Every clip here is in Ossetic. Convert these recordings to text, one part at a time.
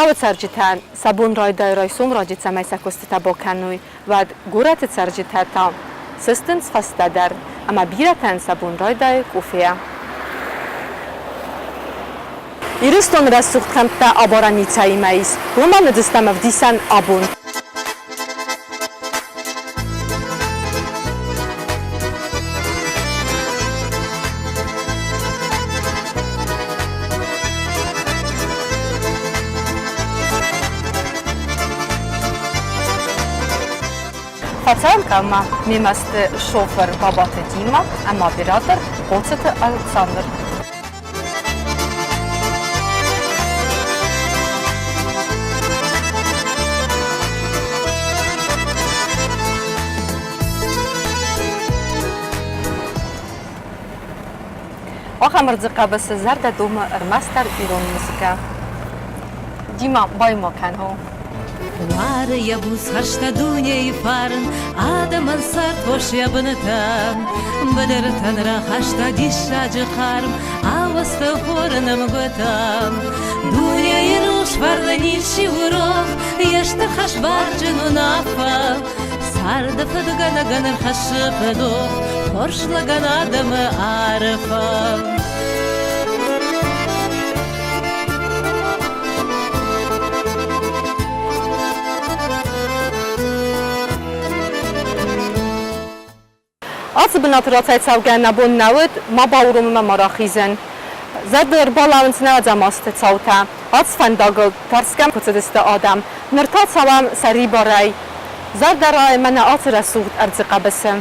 Хъӕуы цӕрджытӕн сӕ бон райдай райсом раджы цӕмӕй сӕ куыстытӕ бакӕной, уӕд горӕты цӕрджытӕ та сыстынц фӕстӕдӕр ӕмӕ бирӕтӕн сӕ бон райдайы къофейӕ. Ирыстоны рӕсугъд кӕмттӕ абарӕн ницӕимӕ ис, уымӕн уыдыстӕм ӕвдисӕн абон. Фӕцӕуӕм хъӕумӕ. Мемӕ сты шофыр Бабаты Дима ӕмӕ оператор Хъоцыты Александр. Ахӕм ӕрдзы хъӕбысы зӕрдӕ домы ӕрмӕстдӕр ирон музыкӕ. Дима, байма кӕн. Уары йӕ буц хӕстӕ дунейы фарн, адӕмӕн цардхос йӕ бынтӕн. Быдыртӕн рахаста диссаджы хъарм, ауӕдзтӕ хоры нӕмгуытӕм. Дунейы рухс фарнӕн исчи у рох, йе стыр хӕс барджын уынаффӕ. Царды фыдгӕнӕгӕн ӕрхӕссы фыдох, хорз лӕгӕн адӕмы арфӕ. Ацы бынаты рацӕйцӕугӕ нӕ бон нӕ уыд, ма бауромынмӕ ма рахизӕн. Зӕрдыл ӕрбалӕууынц нӕуӕдзӕм азты цаутӕ. Ацы фӕндагыл тӕрсгӕ куы цыдысты адӕм. Ныр та цӕуӕм сӕрибарӕй. Зӕрдӕ райы мӕнӕ ацы рӕсугъд ӕрдзы хъӕбысы.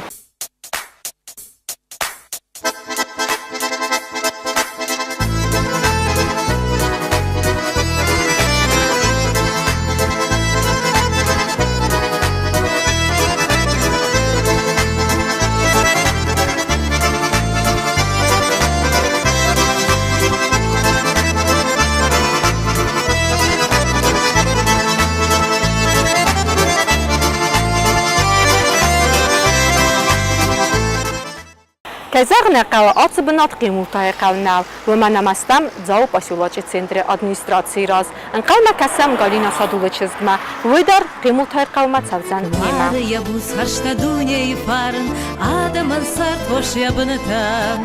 Кӕй зӕгъын ӕй хъӕуы, ацы бынат Хъемултайы хъӕу нӕу, уымӕн ӕмӕ стӕм Дзауы поселочы центры администрацийы раз. Ӕнхъӕлмӕ кӕсӕм Галина Садулы чызгмӕ, уый дӕр Хъемултайы хъӕумӕ цӕудзӕн немӕ. Уары йӕ буц хӕстӕ дунейы фарн, адӕмӕн цардхос йӕ бынтӕн.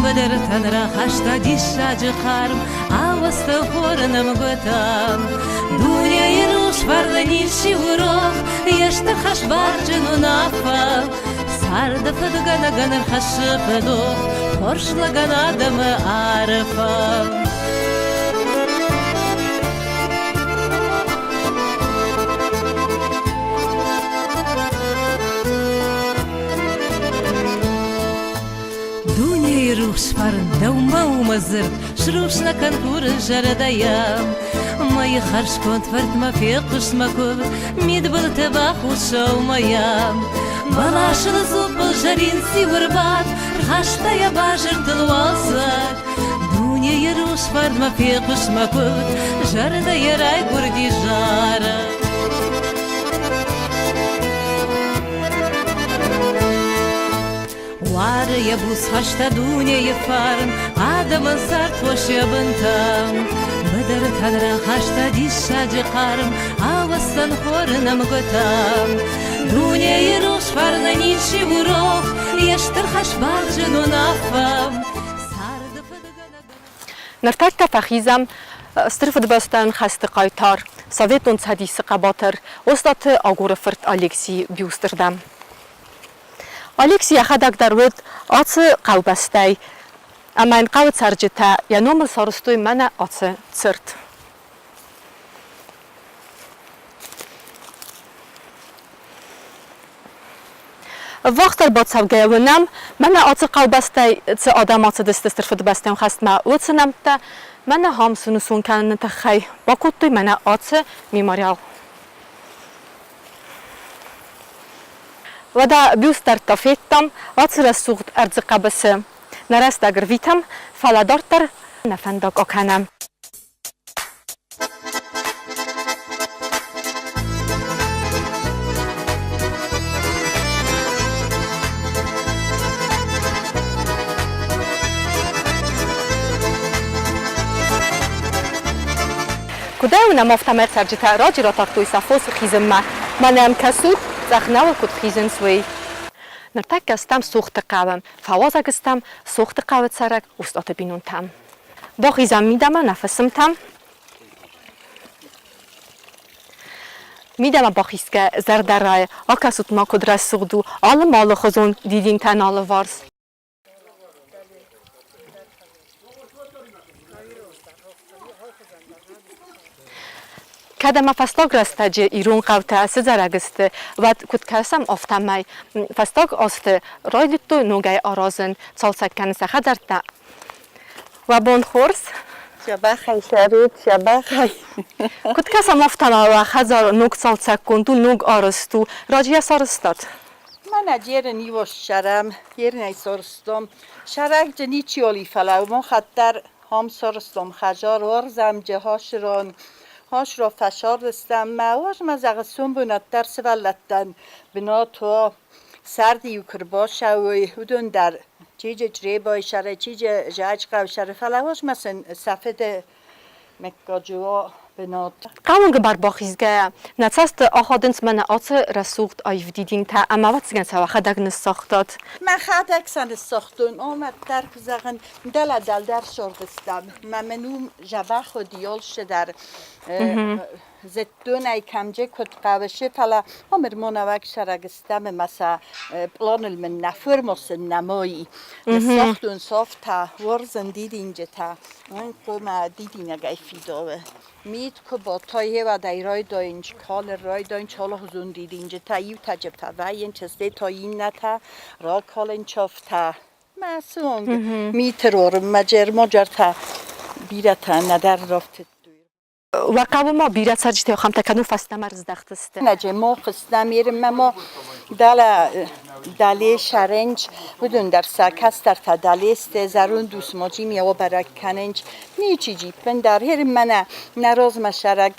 Быдыртӕн рахаста диссаджы хъарм, ауӕдзтӕ хоры нӕмгуытӕм. Дунейы рухс фарнӕн исчи у рох, йе стыр хӕс барджын уынаффӕ. Царды фыдгӕнӕгӕн ӕрхӕссы фыдох, хорз лӕгӕн адӕмы арфӕ. Дунейы рухс фарн дӕумӕ у мӕ дзырд, срухс нӕ кӕн хуры зӕрдӕйӕ. Мӕйы хӕрзконд фыртмӕ фехъуыст мӕ куывд, мидбылты бахус сӕумӕйӕ. Бӕласыл цъуппыл зӕрин циу ӕрбадт, рхаста йӕ базыртыл уалдзӕг. Дунейы рухс фарнмӕ фехъуыст мӕ куывд, зӕрдӕйӕ райгуырди зарӕг. Уары йӕ буц хӕстӕ дунейы фарн, адӕмӕн цардхос йӕ бынтӕм. Быдыртӕн рахаста диссаджы хъарм, ауӕдзтӕн хоры нӕмгуытӕм. Дунейы рухс фарнӕн ничи у рох, йе стыр хӕс барджын уынаффӕ. Царды фыдгӕнӕг Ныртӕккӕ фӕхизӕм Стыр Фыдыбӕстӕйон хӕсты хъайтар, Советон Цӕдисы хъӕбатыр Остъаты Агоры фырт Алексийы бюсты рдӕм. Алекси йӕхӕдӕг дӕр уыд ацы хъӕубӕстӕй, ӕмӕ йын хъӕуы цӕрджытӕ йӕ номыл сарӕзтой мӕнӕ ацы цырт. Ӕввахсдӕр бацӕугӕйӕ уынӕм, мӕнӕ ацы хъӕубӕстӕй цы адӕм ацыдысты Стыр Фыдыбӕстӕйон хӕстмӕ, уыцы нӕмттӕ мӕнӕ хам сынусон кӕныны тыххӕй бакодтой мӕнӕ ацы мемориал. Уӕдӕ бюст дӕр федтам, ацы рӕсугъд ӕрдзы хъӕбысы. Нӕ рӕстӕг ӕрвитӕм, фӕлӕ дарддӕр нӕ фӕндаг акӕнӕм. Куыд ӕй уынӕм, афтӕмӕй цӕрджытӕ раджы ратардтой сӕ фос хизынмӕ. Мӕнӕ йӕм кӕсут, цъӕх нӕуыл куыд хизынц, уый. Ныртӕккӕ стӕм Сохты хъӕуы. Фӕуазӕг стӕм Сохты хъӕуы цӕрӕг Устъаты бинонтӕм. Бахизӕм мидӕмӕ нӕ фысымтӕм. Мидӕмӕ бахизгӕ зӕрдӕрайы, акӕсут ма, куыд рӕсугъд у алы малыхуызон дидинтӕн алыварс. Кӕд ӕмӕ фӕстаг рӕстӕджы ирон хъӕутӕ сыдзӕрӕг сты, уӕд куыд кӕсӕм, афтӕмӕй фӕстаг азты райдыдтой ногӕй аразын, цалцӕг кӕнын сӕ хӕдзӕрттӕ. Уӕ бон хорз! Дзӕбӕхӕй цӕрут, дзӕбӕхӕй. Куыд кӕсӕм, афтӕмӕй уӕ хӕдзар ног цалцӕггонд у, ног арӕзт у. Раджы йӕ сарӕзтат? Мӕнӕ ерын иуос сӕрӕм, ерынӕй сорстом. Сӕрӕгджы ничи оли, фӕлӕ уымон хаттар хом сорстом хӕзар орзамджы хосрон хосро фӕсорстам мӕ уозмӕ зӕгъы сумбунат дӕр сывӕллӕттӕн бынат о сӕрды-иу куы рбацӕуой, уыдон дӕр чиджы Чъребайы сӕры, чиджы Зӕджыхъӕуы сӕры, фӕлӕ уозмӕ сын сӕ фыды мыггаджы уа бынат. Хъӕуынгы бар бахизгӕйӕ, нӕ цӕсты ахадынц мӕнӕ ацы рӕсугъд аив дидинтӕ ӕмӕ ӕвӕццӕгӕн сӕ уӕхӕдӕг ныссагътат. Мӕхӕдӕг сӕ ныссагътон, омӕ дӕр куы зӕгъын, дӕлӕ дӕлдӕр сордыстам, мӕ мын уым дзӕбӕх уыди алцы дӕр. Зыдтон ӕй кӕмджы куыд хъӕуы, фӕлӕ омыр монаваг сӕрӕгыстӕм ӕмӕ сӕ пъланыл мын нӕ формосын нӕмой. Ныссагътон софтӕ, уарзын дидинджытӕ, хъуамӕ дидинӕгӕй фидауы. Мит куы батай, гъеуӕдӕй райдайынц калын, райдайынц алыхуызон дидинджытӕ, иутӕ джыбтӕ вӕййынц, стӕй та иннӕтӕ ракалынц афтӕ. Мӕ цы онг миты рорынмӕ джермоджертӕ бирӕтӕ нӕдӕр рафтыдтой. Уӕ хъӕуы ма бирӕ цӕрджытӕ ахӕмтӕ кӕнын фӕстӕмӕ рыздӕхтысты. Нӕджы мо хъуыстам ерынмӕ мо дӕлӕ дӕле саренч, уыдон дӕр сӕ кӕстӕртӕ дӕле сты, зӕронд ус мо джими обӕрӕг кӕнынч. Ничи джиппын дӕр ерынмӕ нӕ нӕ размӕ сарӕг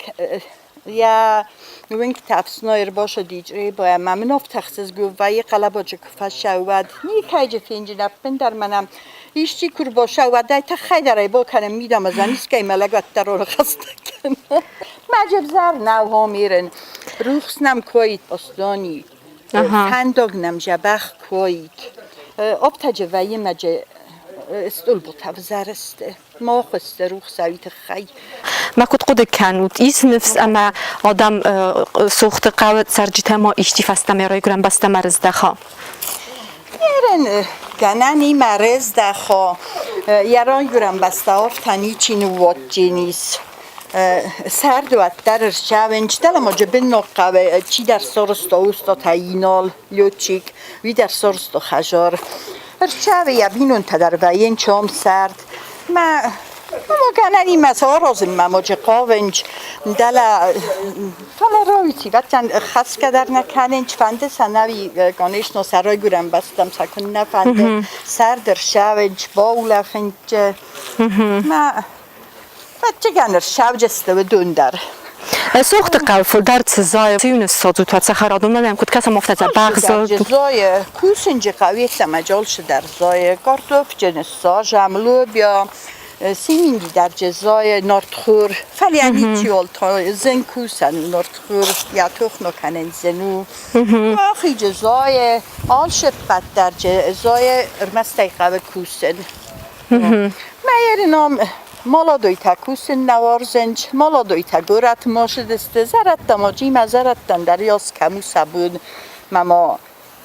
йӕ уынгтӕ ӕфснайы ӕрбасыди Чъребо ӕмӕ мын афтӕ ӕхсызгон вӕййы хъӕлӕбаджы куы фӕцӕуы, уӕд. Никӕйджы фенджын ӕппындӕр мӕнӕ исчи куы рбацӕуа, уӕд ӕй тыххӕй дӕр ӕй бакӕнӕм мидӕмӕ, искӕй мӕлӕг уӕддӕр ӕрхӕстӕг кӕны. Мӕ взӕр нӕу Гомерӕн, рухс нӕм коид Остони, фӕндаг нӕм дзӕбӕх коид. Оптаджы вӕййы мӕджы стъолботӕ взӕр сты. Мах сты рухсауи тыххӕй. Мӕ куыд хъуыды кӕнут, ис ныфс ӕмӕ адӕм Сохты хъӕуы цӕрджытӕ ма исти фӕстӕмӕ райгуырӕн бӕстӕмӕ рыздӕха? Ерен гӕнӕн имӕ рыздӕха, йӕ райгуырӕн бӕстӕ афтӕ ничи ныууадздзӕнис. Сӕрд уӕддӕр ӕрцӕуынц, дӕлӕмӕ быннаг хъӕуы чидӕр сарӕзта устатӕ Инал, летчик, уый дӕр сарӕзта хӕдзар. Ӕрцӕуы йӕ бинонтӕ дӕр вӕййынц ам сӕрд. Мӕ гӕнӕнимӕ саразынмӕ ноджы хъавынц, дӕлӕ фӕлӕ рауйти, вӕццӕн хӕсгӕ дӕр нӕ кӕнынц, фӕнды сӕ нӕуи, конечно, сӕ райгуырӕн бӕстӕм сӕ куыннӕ фӕнды, сӕрд ӕрцӕуынц, баулӕфынц. Мӕ Фӕтчыгӕн ӕрсауджысты уыдон дӕр. Сохты хъӕу фылдӕр цы зайы, цы ныссадзут уӕ цӕхӕрадонмӕ нӕм куыд кӕсӕм, афтӕ дзӕбӕх зайы. Кусынджы хъӕуы йеддӕмӕ джолсы дӕр зайы, картофджы ныссазӕм, лобиа, сининги дӕр зайы, нартхор. Фӕлӕ ничиуал та зын кусӕн у нартхор, йӕ тохно кӕнын зын у. Ахиджы зайы, алшеппӕт дӕр зайы, ӕрмӕст ӕй хъӕуы кусын. Мӕ ном молодойтӕ кусын нӕ уарзынц, молодойтӕ горӕтмӕ ссыдысты, зӕрӕдтӕ ма джимӕ зӕрӕдтӕн дӕр ёс кӕм у сӕ бон, мӕ ма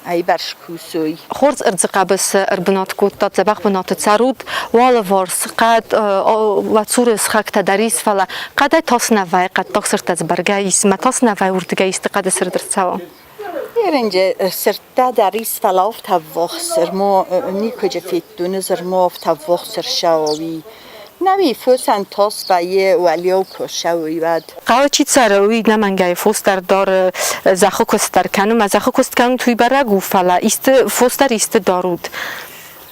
ӕйбӕрц кусой. Хорз ӕрдзы хъӕбысы ӕрбынат кодта, дзӕбӕх бынаты цӕрут, уӕлыварс хъӕд, уӕ цуры сыхӕгтӕ дӕр ис, фӕлӕ хъӕдӕй тас нӕ вӕййы, хъӕддаг сырдтӕ дзы бӕргӕ ис, мӕ тас нӕ вӕййы уырдыгӕй исты хъӕды сырд ӕрцӕуа. Ерынджы сырдтӕ дӕр ис, фӕлӕ афтӕ ӕввахс ӕрмо никуыджы федтон, ӕз ӕрмо афтӕ ӕввахс ӕрцӕуа, уый. Нӕуи фосӕн тас вӕййы уӕлиау куы ссӕуой, уӕд. Хъӕуы чи цӕры, уый ӕнӕмӕнгӕй фос дӕр дары, зӕххы куыст дӕр кӕны. Мӕ зӕххы куыст кӕнут, уый бӕрӕг у, фӕлӕ исты фос дӕр исты дарут.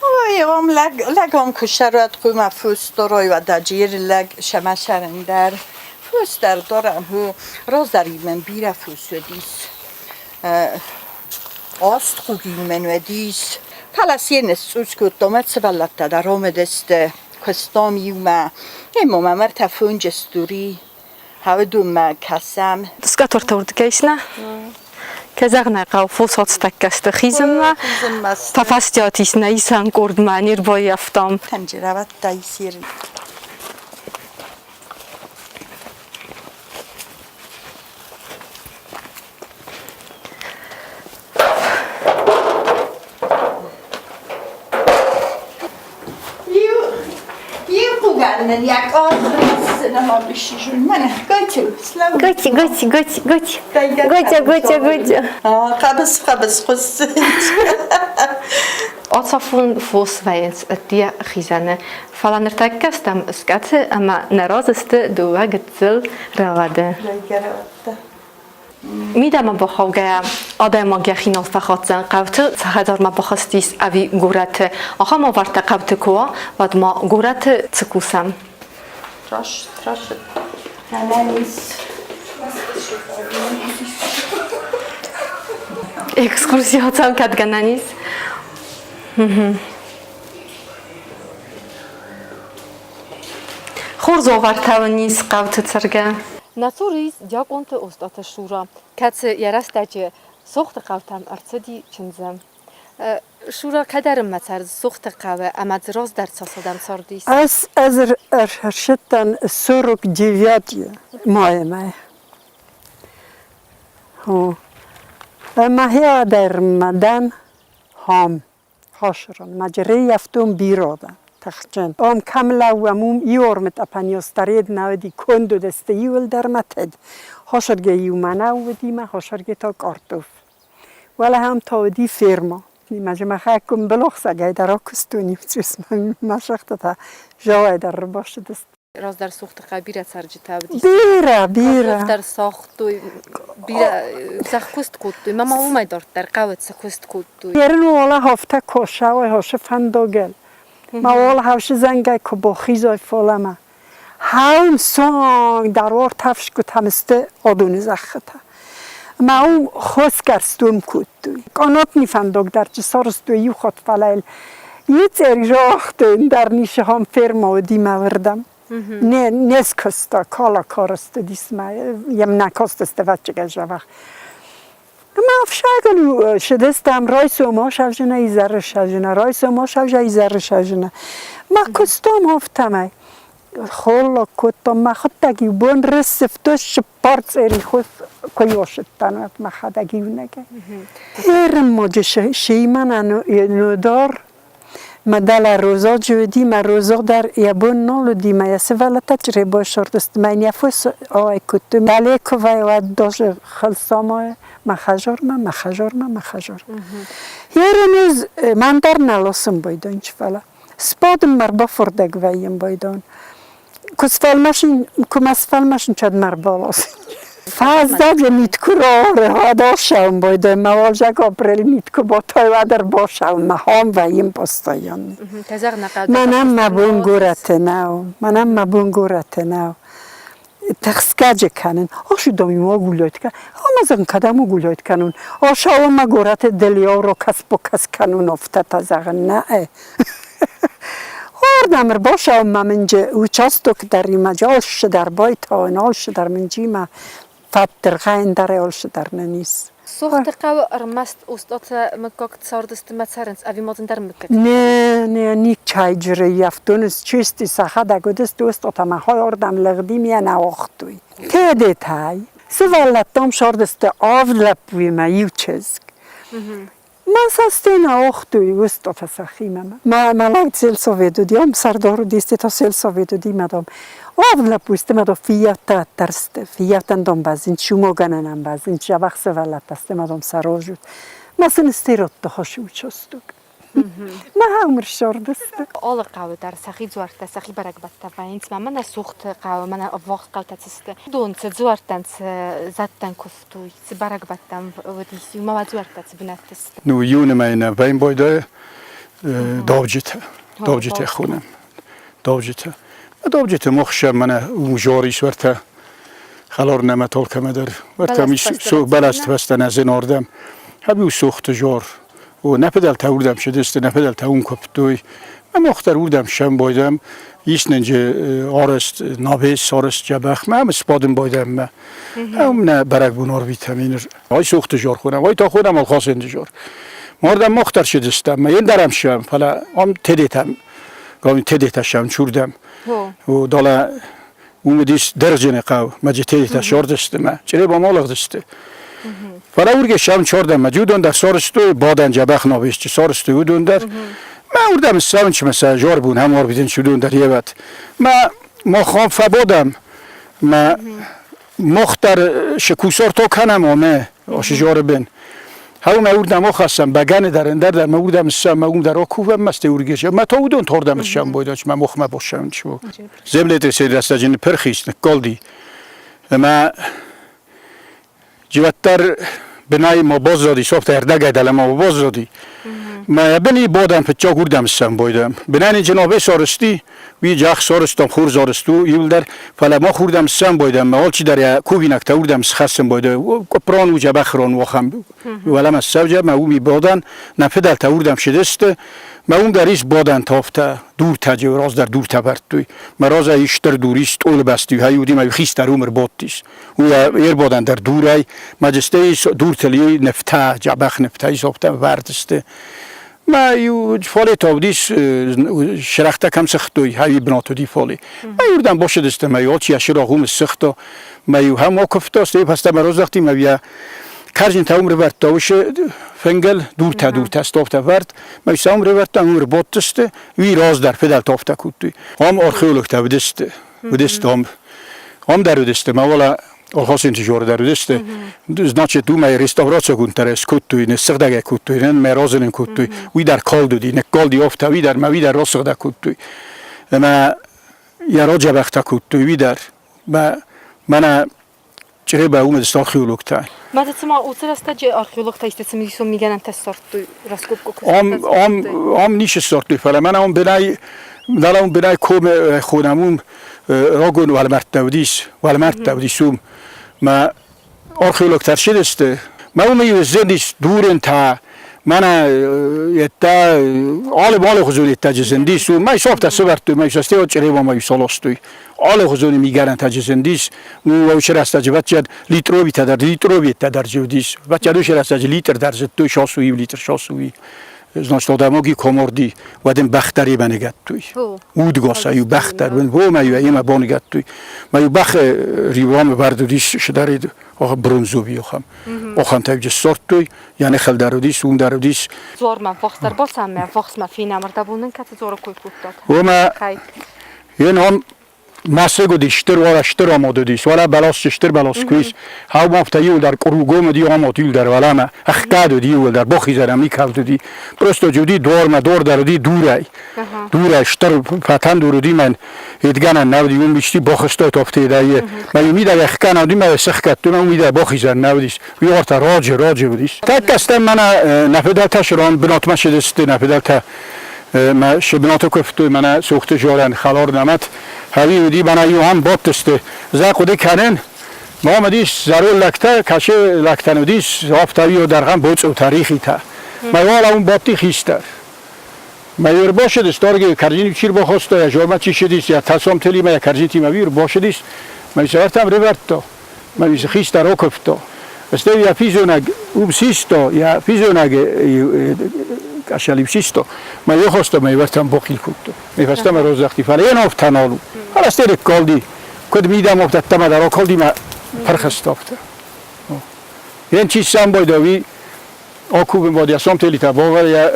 Ой, ам лӕг, лӕг ам куы ссарат, хъуамӕ фос дарой, уӕд аджиеры лӕг сӕмӕ сӕрын дӕр. Фос дӕр дарӕм, раздӕр мӕм бирӕ фос уыдис. Аст хъугин мӕн уыдис. Фӕлӕ се ныцъцъус кодтам, мӕ сывӕллӕттӕ дӕр ам уыдысты, куыстам иумӕ. Ӕмӕ мӕм ӕртӕ фонджы стури. Уыдонмӕ кӕсӕм. Скъӕтуартӕ уырдыгӕй ис, нӕ? Кӕй зӕгъын ӕй хъӕуы, фосуацтӕккӕ сты хизынмӕ. Фӕфӕстиат ис нӕ исӕн къордмӕ, не рбаййӕфтам. Тӕнджыравӕдтӕ исер. Гати, гати, гати, гати. Гатя, гатя, гатя. Хъӕбыс, хъӕбыс хъуысы. Ацафон фос вӕййынц ӕддейӕ хизӕны, фӕлӕ ныртӕккӕ стӕм скъӕты ӕмӕ нӕ разы сты дыууӕ гыццыл рӕуӕды. Мидӕмӕ бахаугӕйӕ, адӕймаг йӕхи нал фӕхатдзӕн, хъӕуты цы хӕдзармӕ бахызтис ӕви горӕты. Ахӕм уавӕртӕ хъӕуты куы уа, уӕд ма горӕты цы кусӕм? Раст, раст. Гӕнӕн ис. Экскурсия ацӕуын кӕд гӕнӕн ис? Хорз уавӕртӕ уын ис хъӕуты цӕргӕ. Нӕ цуры ис Диакъонты Остъаты Шура, кӕцы йӕ рӕстӕджы Сохты хъӕутӕм ӕрцыди чындзы. Шура кӕдӕрынмӕ цард Сохты хъӕуы ӕмӕ дзы раздӕр цасадӕм цардис? Ӕз ӕрсыдтӕн 49 маймӕ. Ӕмӕ хиадӕрмӕ дӕн хам. Хосрон, маджерейӕфтон биродӕ, тыхджын. Ом кӕм лӕууӕм, уым иормыт апаниостаред науди конд уыдысты иуылдӕр мӕтыд. Хосырге иу мӕнӕу уыди мӕ хосырге та картоф. Уӕлӕ ам та уыди ферма. Мӕ куымбылохсагӕй дӕр акуыстон иу цъус мӕ сӕгътӕ жауай дӕр ӕрбасыдысты. Раздӕр Сухтыхъӕу бирӕ цӕрджытӕ уыдис. Бирӕ, бирӕ. Картоф дӕр сагътой, бирӕ зӕхкуыст кодтой. Ма ма уымӕй дарддӕр хъӕуы цы куыст кодтой. Ерын уола хофтӕ косауай хосы фӕндогел. Ма уола хавшы зӕнгӕй ку бохизой фолама. Хаун сонг дарор тафшгутамсты одуны зӕххытӕ. Ма ум хосгӕрстум кодтой. Къонотни фӕндог дӕр чи сорстой иу хот фӕлӕ Ицер жохтын дӕр нишы ферма уыди мӕ Не, не скуыста, кала коросты дисмӕ, ем на костысты вӕччыгӕ жавах. Ма ӕфсагыл шыдыстам райсом ашавжына, изӕры шавжына, райсом ашавжа, изӕры шавжына. Ма куыстам афтӕмӕй. Холлаг кодтам, мӕхуыдтӕг иу бон рыссывтой цыппар цъери хос куы ёсыдтӕн, уӕд мӕхӕдӕг иунӕгӕй. Ерыммоджы шиймӕн нудар ма дӕлӕ розаджы уыди, мӕ роза дӕр йӕ бон нал уыди, мӕ йӕ сывӕллӕттӕ чъребой сордысты, мӕ йын йӕ фос ауӕй кодтой. Дӕле куы вӕййы, уӕд даже хӕлцамайы мӕ хӕдзармӕ, мӕ хӕдзармӕ, мӕ хӕдзармӕ. Ерын ӕз мӕн дӕр нал осынбойдонч, фӕлӕ Сбадын мӕ рбафардӕг вӕййын байдон. Куы сфӕлмӕсын, куы мӕ сфӕлмӕсын, чӕд мӕ рбаласын. Фӕззӕджы мит куы рауары, уӕд асӕуын байдайын, мӕ уалдзӕг апрель мит куы батайы, уӕд ӕрбасӕуын, мӕ хом вӕййын постоянно. Мӕнӕн мӕ бон горӕты нӕу, мӕнӕн мӕ бон горӕты нӕу. Тыхсгӕджы кӕнын. Ошудом ему гулять. Ама зӕгъын, кӕдӕм гулять кӕнун? Ошауӕн горӕты дӕлиау рокӕс-бокӕс кӕнун офтӕтӕ зӕгъын нӕ. Ордӕм ӕрбашауын ма мынджы участок дӕр имӕ, алшы дӕр байтауын, алшы дӕр мынджимӕ фӕддыргъӕн дӕр алшы дӕр нын ис. Сохты хъӕуы ӕрмӕст Остъаты мыггаг цардысты мӕ цӕрынц ӕви ма дзы ӕндӕр мыггӕгтӕ? Не, не, никӕйджыры ййӕфтон чисти сӕхӕдӕг уыдысты Остъатӕ мӕ хойордӕм лыгъди ме нӕ уагътой. Тедетӕй сывӕллӕттӕм сардысты авд лӕппуимӕ иу чызг. Ма сӕ стена уагътой Остъатӕ сӕхимӕ. Мӕ лӕг сельсовет уыди, ам сӕрдар уыдис, та сельсовет уыди, мадам. Авд лӕппу сты, мадам фиййӕуттӕ ӕддӕрсты, фиййӕуттӕн дон бӕззынц, шумогӕнӕнӕн бӕззынц, дзӕбӕх сывӕллӕттӕ сты, мадам сӕ рожут. Ма сын стеродты хосы участок. Ма хаумыр ссардысты. Алы хъӕуы дӕр сӕхи дзуӕрттӕ, сӕхи бӕрӕгбӕттӕ вӕййынц. Ма мӕнӕ Сухты хъӕуы, мӕнӕ ӕввахс хъӕутӕ цы сты, уыдон цы дзуӕрттӕн, цы зӕдтӕн куывтой, цы бӕрӕгбӕттӕм уыдис, иумӕ уӕ дзуӕрттӕ цы бынӕтты сты? Ну, июны мӕйы нӕ вӕййын давджытӕ, давджытӕ хонӕм. Давджытӕ. Давджытӕ мохсӕ мӕнӕ ужор ис уӕртӕ хӕлар нӕмӕ толкӕмӕ дӕр. Уӕртӕ бӕлӕсты фӕстӕ нӕ зынардӕм. Хӕбиу сухты жор. О, нӕ фыдӕлтӕ уырдӕм цыдысты, нӕ фыдӕлтӕ уым куывтой. Мах дӕр уырдӕм сӕмбӕлдӕм, ис нын арӕзт набес, арӕзт джӕбӕхмӕ ӕмӕ сбадын байдӕммӕ. Ӕм нӕ бӕрӕгбон арвитӕм иныр. Ай сохты жор хонӕм, ай та хонӕм Алхасенты жор. Мардӕм мах дӕр сыдыстӕм, ма ендӕрӕм сӕм, фӕлӕ ам Тедетӕм, гауин Тедетӕ сӕм чурдӕм. Далӕ уым уыдис Дӕргъджыны хъӕу, мӕ Тедетӕ сордысты мӕ, Чъребам алыгъдысты. Фӕлӕ уырге сӕм чордӕм, мӕ уыдон дӕр сорыстой, бадӕн джӕбӕх набесчы сорыстой уыдон дӕр. Мӕ уырдӕм ссӕуын мӕ сӕ жорбун ӕм арвитын уыдон дӕр евӕт. Мӕ мах фӕбодӕм, мӕ мах дӕр шы кусорто кӕнӕм омӕ шы жорыбын. Хау мӕ уырдӕм охӕссӕм, бӕгӕны дӕр, ӕндӕр дӕр мӕ уырдӕм ссӕм, мӕ уым дӕр окувӕм, мӕ стӕй уыргес. Мӕ то уыдон тордӕм ссӕм бойдач, мӕ мохмӕ боссӕм чу. Землетрясение рӕстӕджы ныппырх ис, ныккалди. Ӕмӕ Дживӕддӕр бынӕй ма баззади, софтӕ ӕрдӕгӕй дӕлӕмӕ ма баззади. Мӕ быни бодӕн фыццаг уырдӕм ссӕмбойдӕм. Бынӕн джинобе сорысти, уый джах сорыстам, хур зорысту иуылдӕр, фӕлӕ мах уырдӕм ссӕмбойдӕм, мӕ алчидӕр йӕ кувинӕгтӕ уырдӕм схӕссын бойдӕ. Къуыпрон у джӕбӕхрон уохӕм. Уӕлӕмӕ ссӕуджӕ, мӕ уыми бодӕн, нӕ фыдӕлтӕ уырдӕм сыдысты. Мӕ уым дӕр ис бодӕн тофтӕ, дуртӕ, раздӕр дуртӕ вӕрдтой. Мӕ разӕй стыр дур ис, стъолы бӕсты иу уыди, мӕ хистӕр уым ӕрбадтис. Уый ӕрбадӕн дӕр дурӕй, мӕ дуртыл иу нывтӕ, дзӕбӕх нывтӕ исоптӕ вӕрд сты. Мӕ иу фале та уыдис, сырӕхтӕ кӕм сыгътой, хӕви бынат уыди фале. Мӕ иуырдӕм бацыдысты, мӕ иу алчи йӕ сырагъ уым ссыгъта, мӕ иу хӕм акуывта, стӕй фӕстӕмӕ раздӕхти, мӕ йӕ кӕрджынтӕ уым рывӕрдта уыцы фынгыл, дуртӕ-дуртӕ, стовтӕ вӕрд, мӕ сӕ уым рывӕрдта, уым ӕрбадтысты, уый раздӕр фыдӕлтӕ афтӕ кодтой. Ам археологтӕ уыдысты, уыдысты ам. Ам дӕр уыдысты, мӕ уӕлӕ Алхасенты жоры дӕр уыдысты. Значит, уымӕй реставрацигонд дӕр скодтой, ныссыгъдӕг кодтой, мӕ разылын кодтой. Уый дӕр калд уыди, ныккалди афтӕ, уый дӕр мӕ уый дӕр расыгъдӕг кодтой. Ӕмӕ йӕ раджабӕхтӕ кодтой уый дӕр. Мӕ мӕнӕ Чъреба уымӕ сты археологтӕ. Мӕ цыма уыцы рӕстӕджы археологтӕ исты цымыдисон мигӕнӕнтӕ ссардтой раскопкӕ куы Ам, ам, ам ницы ссардтой, фӕлӕ мӕнӕ уым бынӕй, мӕнӕ уым бынӕй комы хонӕм уым рагон уӕлмӕрдтӕ уыдис, уӕлмӕрдтӕ уыдис уым. Мӕ археологтӕ ӕрцыдысты. Мӕ уым иу зындис дурынтӕ, мӕнӕ еттӕ алы алыхуызон еттӕджы зындис уым. Мӕ софтӕ сывӕрдтой, мӕ сӕ чъребамӕ саластой. Алыхуызон мигӕнӕнтӕ зындис, уыцы рӕстӕджы бӕтчиад литровитӕ дӕр, литровиттӕ дӕр уыдис. Бӕтчиад уыцы рӕстӕджы литр дӕр зыдтой, сосуи литр сосуи. Значит, одамоги коморди, уӕд ын бӕх дӕр имӕ ныгӕдтой. Удгоса иу бӕх дӕр, уомӕ имӕ боныгӕдтой. Ма иу бӕх риуамы вӕрд уыдис сыдӕрид бронзови охӕм. Охӕмтӕ ссордтой, йӕ ныхыл дӕр уыдис, уым дӕр уыдис. Дзуармӕ ввахсдӕр бацаммӕ, ввахсмӕ фенӕмырдӕбон кӕцы дзуары кой кодтат? Уомӕ Йе ном мӕсыг уыдис, стыр уӕлӕ стыр амод уыдис, уӕлӕ бӕлас стыр бӕлас куы ис. Хаумафтӕ иуылдӕр къуругом уыди, амод иуылдӕр уӕлӕмӕ, ӕхгӕд уыди иуылдӕр, бохизӕн никӕд уыди. Просто уыди дормӕ, дор дӕр уыди дурӕй. Дурӕй стыр фӕтӕн дур уыди мӕн едгӕнӕн нӕ уыди, уым исти бохыстой топтедӕй. Мӕ иу мидӕг ӕхгӕнӕн уыди, мӕ сыхгӕдтой, мӕ уым мидӕг бохизӕн нӕ уыдис. Уый уартӕ раджы, раджы уыдис. Тӕккӕ стӕм мӕнӕ нӕ фыдӕлтӕ сырон бынатмӕ сыдысты, нӕ фыдӕлтӕ мӕ сыбынаты куывтой, мӕнӕ сухты жорӕн хӕлар нӕмӕт. Хӕви уыди, мӕнӕ иу ам бадтысты. Зӕ хъуыды кӕнын, мам уыдис зӕронд лӕгтӕ, кӕсы лӕгтӕн уыдис афтӕ дӕргъӕн боцъутӕ, рихитӕ. Мӕ уал ам бадти хистӕр. Мӕ ӕрбацыдис, дорги кӕрдзин чи рбахаста, йӕ жормӕ чи ссыдис, йӕ тасомтелимӕ, йӕ кӕрдзинтимӕ ӕрбацыдис, мӕ сӕртӕм рывӕрдта. Мӕ хистӕр окуывта. Стӕй йӕ физонӕг уым систа, йӕ физонӕг къӕсӕл систа. Мӕ ехоста мӕ ивӕртӕн бохил кодта. Мӕ фӕстӕмӕ роздӕхти, фӕлӕ йе нофтӕ нал у. Фӕлӕ стӕй ныккалди. Куыд мидӕмӕ ӕддӕмӕ дӕр акалди мӕ пырхӕстафтӕ. Йен чи самбойда, уый окувын бод я сомтелитӕ бовӕр я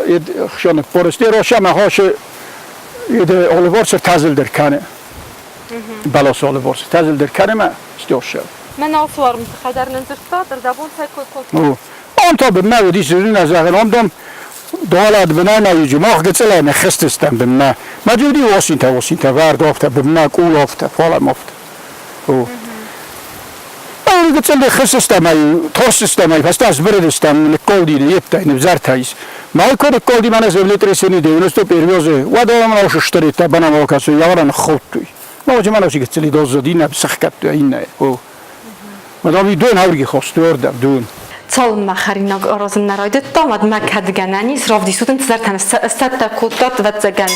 хсӕн форесте роша мӕ хосы оливорсер тазылдӕр кӕны. Бӕлас оливорсер тазылдӕр кӕны мӕ стёршел. Мӕ нал суарм тыххӕй дӕр нын дзырдта, дӕрдӕбон цӕй кой кодта. Ам та бынмӕ уыдис зын зӕгъын, ам дам дуалад бынӕй нӕ иджы, мах гыццылӕй ныххызтыстӕм бынмӕ. Мӕ уыди осинтӕ, осинтӕ, вӕрд афтӕ, бынмӕ къул афтӕ, фалӕм афтӕ. Гыццыл ныххызтыстӕм ӕй, торстыстӕм ӕй, фӕстӕ сбырыдыстӕм, ныккалди йедтӕй, нывзӕртӕ ис. Майко ныккалди мӕнӕ землетрясение 91-ы, уӕд ӕмӕ ошыстыридтӕ банамал кӕсы, явара ныххаудтой. Ноджы мӕнӕ гыццыли доздзыд, иннӕ сыхгӕдтой иннӕ. О. Мадам дон аврги хостой ордӕм, дон. Цалынмӕ хӕринаг аразын нӕ райдыдтам, уӕдмӕ кӕд гӕнӕн ис, равдисут ын цыдӕртӕ сцӕттӕ кодтат, ӕвӕццӕгӕн.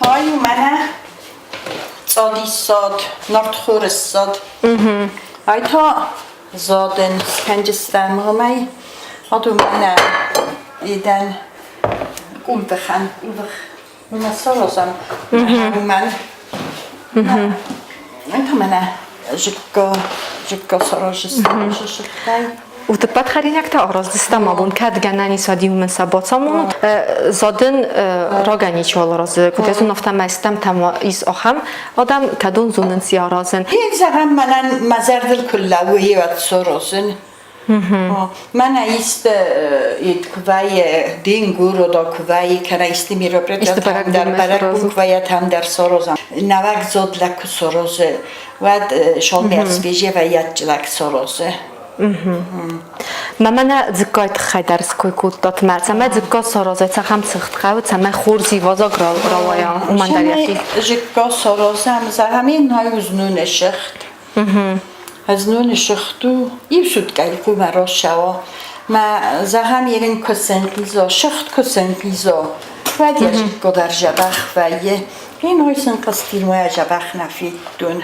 Та-иу мӕнӕ цъадиссад, нартхорыссад. Ай та задын скӕнджыстӕм гъымӕй. Адо мӕнӕ идӕн къулбыхӕн, къулбых. Мӕ саразӕм уымӕн. Ай та мӕнӕ зыкка, зыкка саразыстӕй. Утыппӕт хӕринӕгтӕ араздзыстӕм абон, кӕд гӕнӕн ис, уӕд-иу мын сӕ бацамонут. Задын рагӕй ничиуал аразы. Куыд ӕз афтӕмӕй стӕмтӕм ис ахӕм адӕм, кӕдон зонынц йӕ аразын. Йе зӕгъӕм, мӕнӕн мӕ зӕрдыл куы лӕууы, уӕд саразын. Мӕнӕ исты куы вӕййы денгур ода куы вӕййы, кӕнӕ исты мероприятие дӕр бӕрӕгбон куы вӕййы, там дӕр саразӕм. Нӕуӕг зод лӕг куы саразы, уӕд шалмӕ свежий вӕййы лӕг саразы. Мӕ мӕнӕ дзыккайы тыххӕй дӕр ской кодтат мӕ, цӕмӕй дзыкка саразай, цахӕм цыхт хъӕуы, цӕмӕй хорз ивазаг рауайа, уымӕн дӕр йӕхи. Зыкка саразӕм, зӕгъӕм, ин най узнуны сыхт. Знон сыгъд у, иу суткӕйы хъумӕ рацӕуа. Мӕ зӕгъӕм, ерын куы сӕнхъиза, сыгъд куы сӕнхъиза, уӕд йӕ зыкко дӕр дзӕбӕх вӕййы. Ин ой сынхъызтимӕ дзӕбӕх нӕ федтон.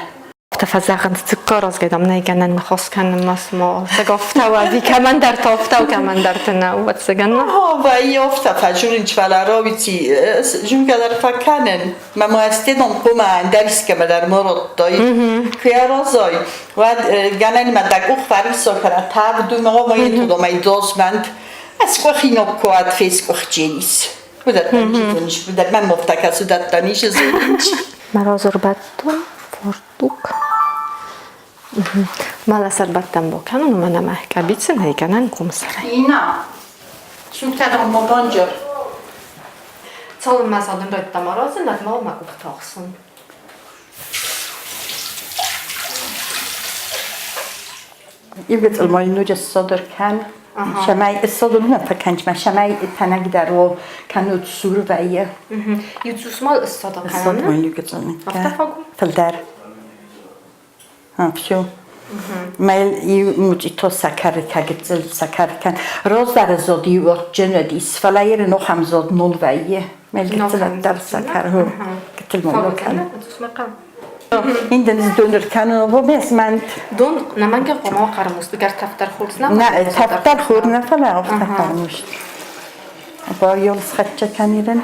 Афтӕ фӕзӕгъынц, дзыкка разгӕ, дам, нӕй гӕнӕн ныхас кӕнынмӕ, цыма ӕцӕг афтӕ у ӕви кӕмӕндӕрты афтӕ у, кӕмӕндӕрты нӕ, ӕвӕццӕгӕн. Вӕййы афтӕ фӕдзурынц, фӕлӕ рауидзи зынгӕ дӕр фӕкӕнын. Мӕ мастедон хъуамӕ ӕндӕр искӕмӕ дӕр ма радтай. Куы аразай, уӕд гӕнӕн мӕ дӕ къух фӕрисса кӕнӕ тӕвд у, мӕ итудомӕй дозмӕнт. Ӕз къухиног куад фескъуыхдженис. Уыдӕттӕн чи зонис, уыдӕттӕ мӕм офтӕ кӕс, уыдӕттӕн ис зонис. Мӕ разӕрбадтон фартук. Мала сӕрбӕттӕн бакӕнун, уымӕн ӕмӕ къӕбицы нӕй гӕнӕн комсӕрӕй. Ина, сугтӕ ма банджар. Цалынмӕ садын райдыдтам аразын, уӕдмӕ мӕ къухтӕ ӕхсын. Ивгӕцъыл ма ноджы ссадыр кӕн. Цӕмӕй ссадыр нӕ фӕкӕнч ма, цӕмӕй тӕнӕгдӕр у, кӕннод сур вӕййы. Иу цъус ма ссадыр кӕнӕм? Ссадыр ма иугӕцъыл. Афтӕ фаг у? Фылдӕр. Все. Мӕ иу мучъито сӕкӕры гыццыл сӕкӕр кӕн. Раздӕры зод иу адджын уыдис, фӕлӕ ерын ахӕм зод нал вӕййы. Мӕ гыццыл ӕддӕр сӕкӕр гыццыл ма кӕн. Инден доныр кӕнын обомесмент. Дон нӕмӕнгӕ хъуамӕ хъӕрмуст, гӕртӕфтӕр хорз нӕ? Нӕ, тӕфтӕр хор нӕ, фӕлӕ афтӕ хъӕрмуст. Байол схӕццӕ кӕнирын.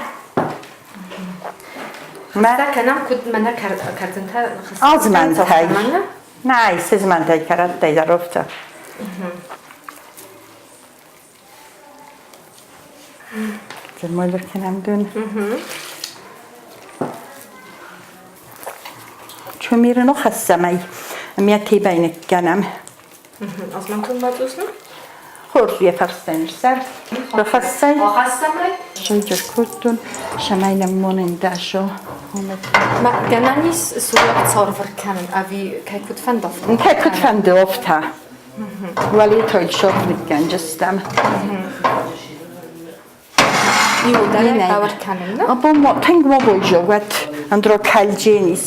Мӕ кӕнӕм куыд мӕнӕ кӕрдзынтӕ Азмӕнтӕй. Нӕй, сызмӕнтӕй кӕрӕттӕй дӕр афтӕ. Зермойлер кӕнӕм дон. Чумиры нохӕссӕмӕй мӕ тебӕй ныккӕнӕм. Азмӕнтон ма цъусны? Хорз йӕ фӕрстӕн ссар. Рахӕссай. Ахӕссӕмӕй? Сынджыр кодтон, цӕмӕй нӕм монын дӕсо. Ма гӕнӕн ис сурӕт царвыр кӕнын ӕви кӕй куыд фӕнды афтӕ? Кӕй куыд фӕнды афтӕ. Уӕле сор ныккӕнджыстӕм. Иуылдӕр бауыр кӕнын, нӕ? Абон тынг ма бойзӕгъӕт, андро кӕлдженис.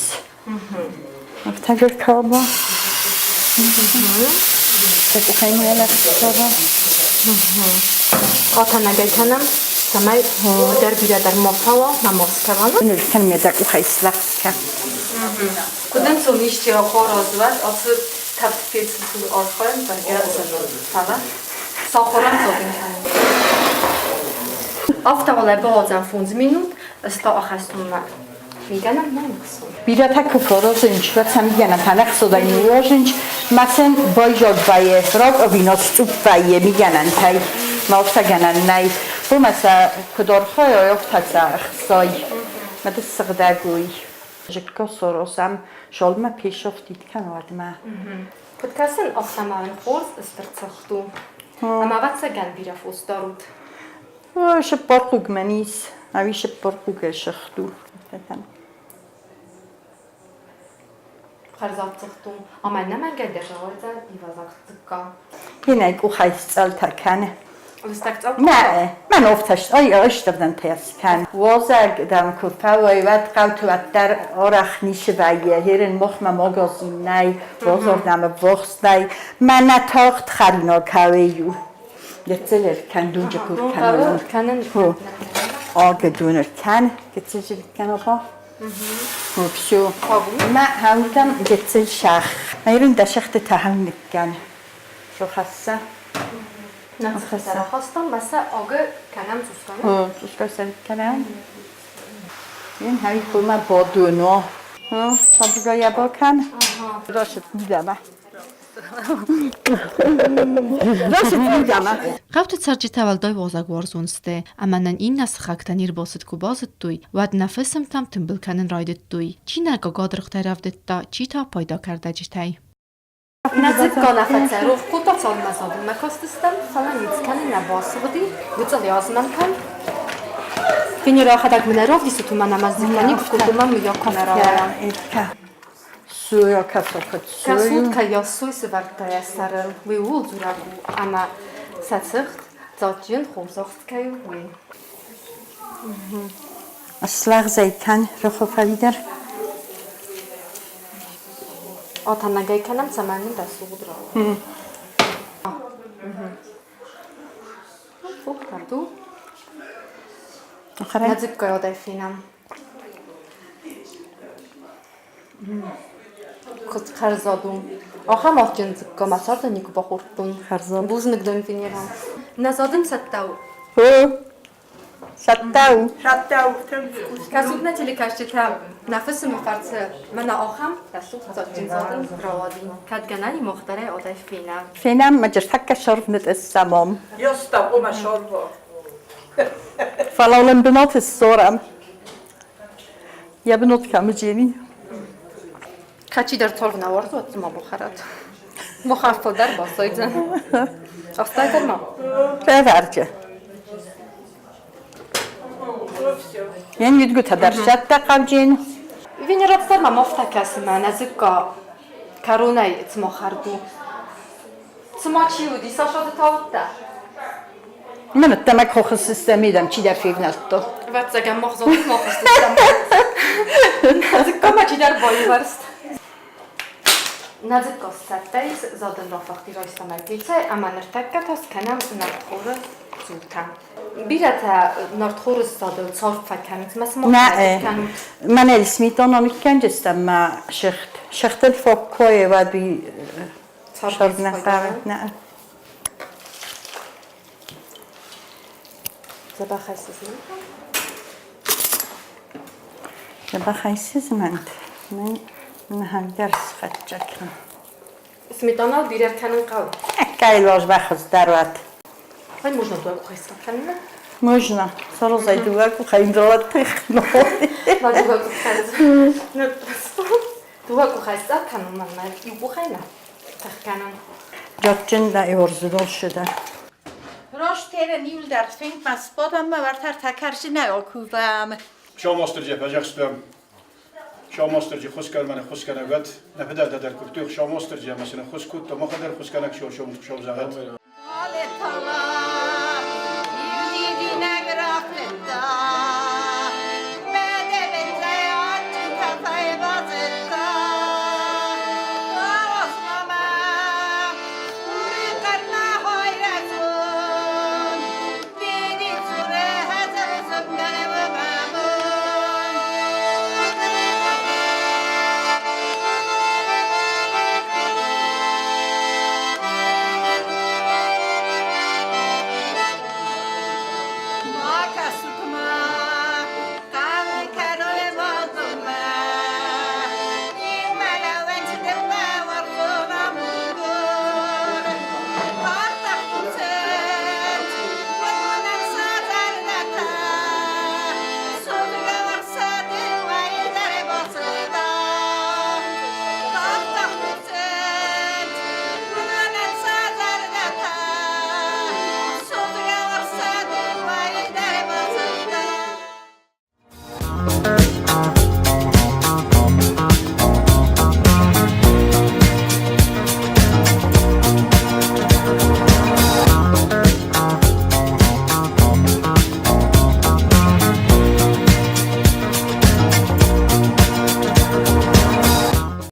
Афтӕ каба. Къатанагӕй кӕнӕм, цӕмӕй дӕр бирӕ дӕр ма фӕуа, ма ма скӕна. Ныр ме дӕ къухӕй слӕгъз кӕн. Куыд ӕнцон исчи ахуаразуат, ацы тӕвд пецы цур архайын, бӕргӕ фӕлӕ сахарӕн цодын кӕнын. Афтӕ уал бауадзӕм 5 минут, ста ахӕстонмӕ. Мигӕнӕн нӕ ныхсон. Бирӕтӕ куы фӕразынч, уӕд сӕ мигӕнӕнтӕ ӕхсодӕй ныууазынч, ма сын байзаг вӕййы, раг ӕви сцъупп вӕййы мигӕнӕнтӕй. Ма афтӕ гӕнӕн нӕй. Уымӕ сӕ куыд архайай, афтӕ сӕ ӕхсай. Ма ды ссыгъдӕг уый. Зыкка саразӕм, шалмӕ пешафтид кӕн уӕдмӕ. Куыд кӕсын, афтӕмӕй хорз стыр цыхт у. Ӕмӕ ӕвӕццӕгӕн бирӕ фос дарут. Цыппар хъуг мӕн ис, ӕви цыппар хъугӕй сыгъд у. Хӕрзад цыхт у. Ӕмӕ нӕмӕнгӕй дӕр рауайдзӕн ивазаг дзыкка. Инӕй къухӕй сцъӕлтӕ кӕны. Лыстӕг цъӕл. Нӕ, мӕн офтӕст, ай ӕстӕвдӕнтӕ скӕн. Уазӕг, дам, куы фӕуай, уӕд хъӕуты уӕддӕр арӕх ницы вӕййы. Ерын махмӕ магазин нӕй, базар нӕм ӕввахс нӕй. Мӕнӕ тагъд хӕринаг хауей у. Гыццыл ӕркӕн, дуджы куы ркӕнон. Ага дон ӕркӕн, гыццыл ӕркӕн апа. Все. Мӕ хаугӕм гыццыл сах. Ерын дӕ сыхтытӕ хау ныккӕн. Рохӕсса. Рахастам ма сӕ агы кӕнӕм цъусгай. Цъусгай сӕ кӕнӕм. Ин хай хума бодуно. Сабыргай бакӕн. Рашид мидӕмӕ. Рашид мидӕмӕ. Хъӕуты цӕрджытӕ уӕлдай уазӕгуарзон сты, ӕмӕ нын иннӕ сыхӕгтӕ не рбацыд куы базыдтой, уӕд нӕ фысымтӕм тымбыл кӕнын райдыдтой. Чи нӕ гагадыргътӕй рӕвдыдта, чи та пайда кӕрдӕджытӕй. Нӕ дзыкка нӕ фӕцӕрох кодта, цалынмӕ задынмӕ кастыстӕм, фӕлӕ ниц кӕнын нӕ басыгъди, гыццыл азмӕн кӕн. Венера йӕхӕдӕг мын ӕрӕвдисут, уымӕн ӕмӕ дзыкка никуы кодтон, мыййаг куы нӕ рауайа. Кӕсут, кӕй йӕ сой сывӕрдта йӕ сӕрыл, уый ууыл дзурӕг у, ӕмӕ сӕ цыхт дзаджджын хорзӕхст кӕй у, уый. Слӕгъз ӕй кӕн, рохофӕвидӕр. Атанагӕй кӕнӕм, цӕмӕй нын рӕсугъд рауайа. Кӕрду. Нӕ дзыккайодӕй фенӕм. Куыд хӕрзад у. Ахӕм адджын дзыкка мӕ царды никуы бахордтон. Хӕрзад. Бузныг дын, Венера. Нӕ задын цӕттӕ у. Цӕттӕ у. Цӕттӕ у. Кӕсут нӕ телекӕсджытӕ, нӕ фысымы фӕрцы мӕнӕ ахӕм рӕсугъд дзаджджын задын рауади. Кӕд гӕнӕн и мохдарӕй одӕй фенӕм. Фенӕм, ма ныртӕккӕ сӕрвнытъыссӕмом. Ёстӕ, ома сорво. Фӕлӕ лӕмбынаты ссорӕм. Йӕ бынат кӕм уыдзӕни? Кӕчидӕр цорв нӕ уарзы, уӕд ма бахӕрӕд. Махӕн фылдӕр басойдзӕн. Ӕхстай дӕр ма? Рӕвӕрджы. Йӕн уидгуытӕ дӕр сӕттӕ хъавджын. Венерацдӕр мӕм афтӕ кӕсы, мӕнӕ дзыкка кӕронӕй цыма хӕрд у. Цыма чи уыди, цас ады та уыдтӕ? Мӕн ӕддӕмӕ кохы системидӕм чидӕр февнӕлдта. Ӕвӕццӕгӕн мах зонын мах системӕ. Дзыкка ма чидӕр байвӕрст. Нӕ дзыкка сцӕттӕ ис, задын рафахти райстам ӕрпицӕй ӕмӕ ныртӕккӕ та скӕнӕм нартхоры дзултӕ. Бирӕтӕ нартхоры ссадыл царв фӕкӕнынц, мӕ сымах кӕнут? Мӕнӕ сметана никкӕнджыстӕм ма шыхт. Шыхтыл фоккойы уӕд уый царв нӕ хъӕуы. Дзӕбӕхӕй сызмӕнтӕм. Дзӕбӕхӕй сызмӕнт. Ныхӕндӕр схӕццӕ кӕн. Сметана бирӕ кӕнын хъӕуы. Кайлоз бахуыздӕр уӕд. Ай можно дыууӕ къухӕй скӕнын? Можно. Сорозай дыууӕ къухӕй дыууӕ технологи. Ма дыууӕ къухӕй. Дыууӕ къухӕй скӕнын мӕнмӕ иу къухӕй нӕ тых кӕнын. Джаджджын да иорзыдолшы дӕр. Roștere niuldar fink mas bodam vartar takarjina okuvam. Шамостырджи фӕзӕхстӕм. Шамостырджи хускӕн мӕнӕ хускӕнӕгӕт. Нӕ фыдӕлтӕ дӕр куывтой Шамостырджи ӕмӕ сын ӕххуыс кодта, махӕн дӕр хускӕнӕг шоу зӕгъӕд.